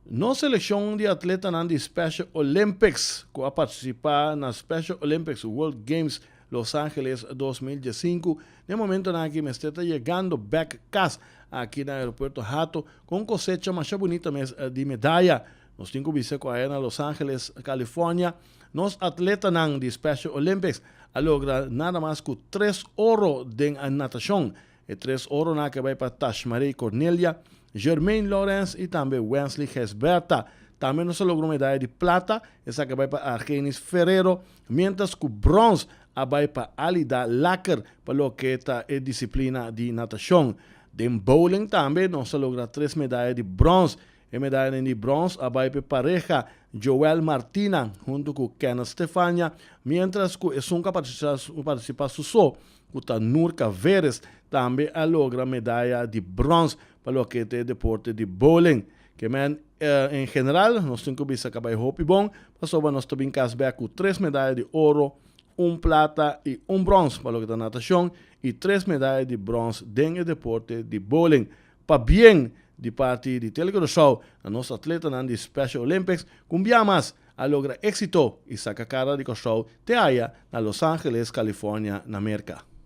Nos selekshon di atletanan di Special Olympics ku a partisipá na Special Olympics World Games Los Angeles 2015 den momentonan aki mester ta yegando bek kas aki na Aeropuerto Hato ku un kosecha masha bunita mes di medaya. Nos tin ku bisa ku aya na Los Angeles, California nos atletanan di Special Olympics a logra nada mas ku tres oro den natashon. E tres oronan a bai pa Tashmarey Cornelia, Jermaine Lawrence i tambe Wensley Gesberta. Tambe nos a logra un medaya di plata, esaki a bai pa Argenis Ferrero, miéntras ku bròns a bai pa Alida Lacker pa loke ta e disiplina di natashon. Den bowling tambe nos a logra tres medaya di bròns. E medayanan di bròns a bai pa e pareha Joel Martina huntu ku Kenneth Stefania, miéntras ku esun ku a partisipá su so ku ta Nurka Veres, tambe a logra medaya di bròns pa loke ta e deporte di bowling. Ke men, en general, nos tin ku bisa ku a bai hopi bon, pasobra nos ta bin kas bèk ku tres medaya di oro, un plata i un bròns pa loke ta natashon i tres medaya di bròns den e deporte di bowling. Pabien di parti di Tele Curaçao na nos atletanan di Special Olympics ku un bia mas a logra éksito i saka kara di Kòrsou te aya na Los Angeles, California na Merka.